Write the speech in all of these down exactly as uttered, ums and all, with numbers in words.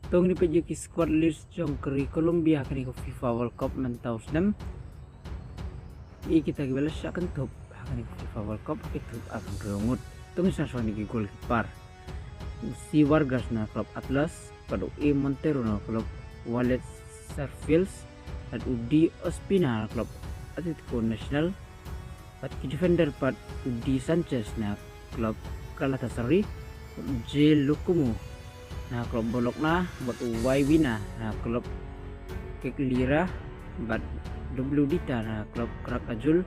To ngin peit ïa ki squad list jong ka ri Colombia ha kane ka FIFA World Cup mynta u snem. Ïa kita kiba la shah kynthup ha kane ka FIFA World Cup ha ki thup arphew ngut. To ngin sngap shuwa na ki goalkeeper. U C Vargas na club Atlas, bad u A Montero na club Vélez Sarsfield, bad u D Ospina na club Atlético Nacional, bad ki defender pat u D Sánchez na club Galatasaray, bad u J Lokomu na club Bologna, bad u Y Vina na club Cagliari, bad W Dita na club Crag Azul,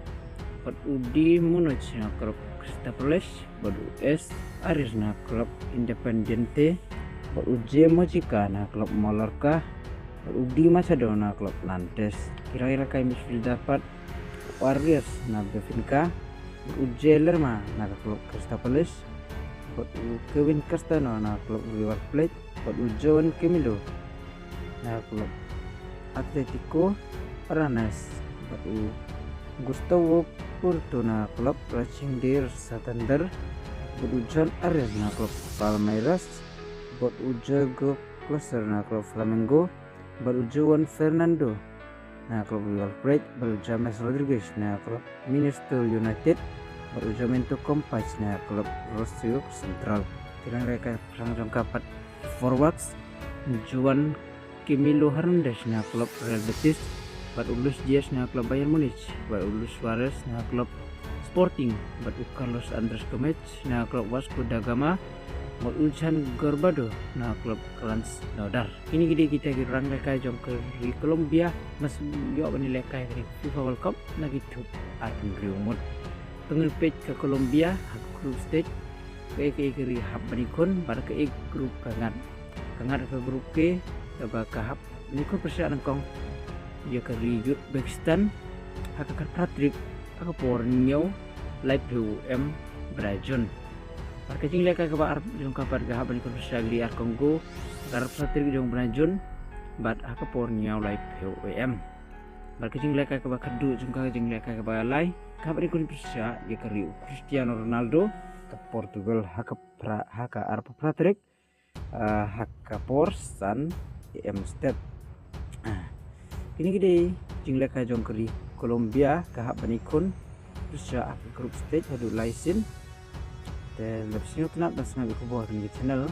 bad u D Munoz na club Crystal Palace, bad u S Arias na club Independiente, bad u J Mojica na club Mallorca, bad u D Machado na club Nantes. Ki rangïalehkai midfielder pat u Arias na Benfica, bad u J Lerma na ka club Crystal Palace, bad u Kevin Castellano na club River Plate, bad u Joan Camilo na club Atletico Aranjuez, bad u Gustavo Porto na club Racing de Santander, bad u John Arias na club Palmeiras, bad u Diogo Closer na club Flamengo, bad u João Fernando na club River Plate, bad u James Rodriguez na club Mineiro United, bad u Jamento Compás na club Rosario Central. Ki rangïalehkai pyrshang jong ka pat forwards, Juan Camilo Hernandez na club Real Betis, bad u Luis Diaz na club Bayern Munich, bad u Luis Suarez na club Sporting, bad u Carlos Andrés Gómez na club Vasco da Gama, bad u Jan Guardado na club Krasnodar. Kine ki dei kita ki rangïalehkai jong ka ri Colombia, mas ïoh ban ïalehkai ha ka FIFA World Cup na ki thup arphew ngut. To ngin peit ka Colombia ha ka group stage, kaei kaei ka ri hap ban ïakhun, bad kaei ka group ka ngat. Ka ngat ka group K, kaba ka hap ban ïakhun pyrshah nyngkong ïa ka ri Uzbekistan ha ka khatphra tarik ha ka por hynñiew laiphew A M bnai Jun. Bad ka jinglehkai kaba ar jong ka pat ka hap ban ïakhun pyrshah ïa ka ri R Congo ha ka arphew tarik jong u bnai Jun, bad ha ka por hynñiew laiphew A M. Bad ka jinglehkai kaba khadduh jong ka, ka jinglehkai kaba lai, ka hap ban ïakhun pyrshah ïa ka ri u Cristiano Ronaldo ka Portugal ha ka phra, ha ka arphew phra tarik, ah, ha ka por san A M stet. Ah, kine ki dei jinglehkai jong ka ri Colombia ka hap ban ïakhun pyrshah ha ka group stage haduh lai sien. Te lada phi sngewtynnat ban sngap ïa ki khubor ha kane ka channel,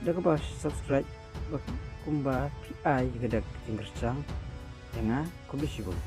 da kaba subscribe, bad kumba phi ai ïa ka dak jingkyrpad ïa nga, khublei shibun.